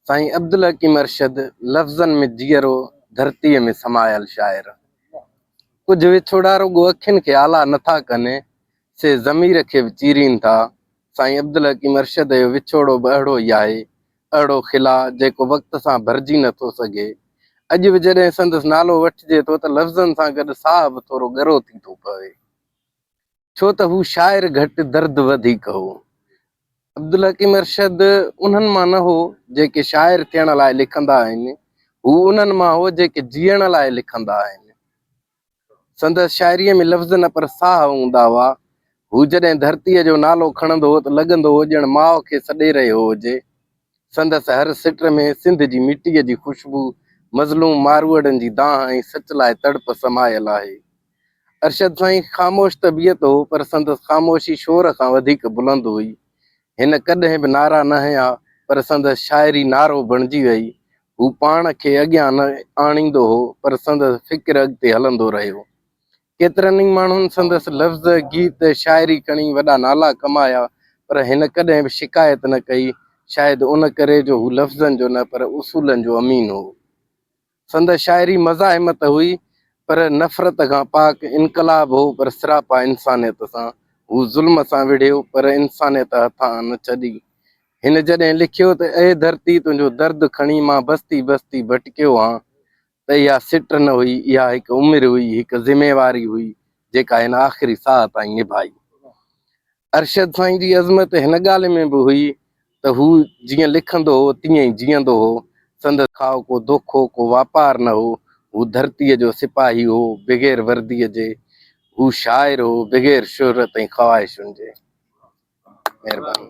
سائين عبدالحڪيم ارشد لفظن ۾ جيئرو ڌرتيء ۾ سمايل شاعر. ڪجهه وڇوڙا رڳو اکين کي آلا نه ٿا ڪن، سي ضمير کي به چيرين ٿا. سائين عبدالحڪيم ارشد جو وڇوڙو به اهڙو ئي آهي. اهڙو خلا جيڪو وقت سان ڀرجي نه ٿو سگهي. اڄ به جڏهن سندس نالو وٺجي ٿو ته لفظن سان گڏ ساهه به ٿورو ڳرو ٿي ٿو پوي. ڇو ته هو شاعر گهٽ درد وڌيڪ هو. عبدالحڪيم ارشد انهن مان نه هو جيڪي شاعر ٿيڻ لاء لکندا آهن، هو انهن مان هو جيڪي جيئڻ لاء لکندا آهن. سندس شاعريء ۾ لفظ نه پر ساهه هوندا هئا. هو جڏهن ڌرتيء جو نالو کڻندو هو ته لڳندو هو ڄڻ ماء کي سڏي رهيو هجي. سندس هر سٽ ۾ سنڌ جي مٽيء جي خوشبو، مظلوم ماروئڙن جي دانهن ۽ سچ لاء تڙپ سمايل آهي. ارشد سائين خاموش طبيعت هو پر سندس خاموشي شور کان وڌيڪ بلند هئي. هن ڪڏهن به نعرا نه هنيا پر سندس شاعري نعرو بڻجي وئي. هو پاڻ کي اڳيان نه آڻيندو هو پر سندس فڪر اڳتي هلندو رهيو. ڪيترن ئي ماڻهن سندس لفظ، گيت، شاعري کڻي وڏا نالا ڪمايا پر هن ڪڏهن به شڪايت نه ڪئي، شايد ان ڪري جو هو لفظن جو نه پر اصولن جو امين هو. سندس شاعري مزاحمت هئي پر نفرت کان پاڪ، انقلاب هو پر سراپا انسانيت سان. هو ظلم سان وڙهيو پر انسانيت هٿان نه ڇڏي. هن جڏهن لکيو ته اي ڌرتي تنهنجو درد کڻي مان بستي بستي ڀٽڪيو هان ته اها سٽ نه هئي، اها هڪ عمر هئي، هڪ ذميواري هئي جيڪا هن آخري ساهه تائين نڀائي. ارشد سائين جي عظمت هن ڳالهه ۾ به هئي ته هو جيئن لکندو هو تيئن ئي جيئندو هو. سندس کائو ڪو دوکو، ڪو واپار نه هو. هو ڌرتيء جو سپاهي هو، بغير ورديء جي. هو شاعر هو، بغير شهرت ۽ خواهشن جي. مهرباني.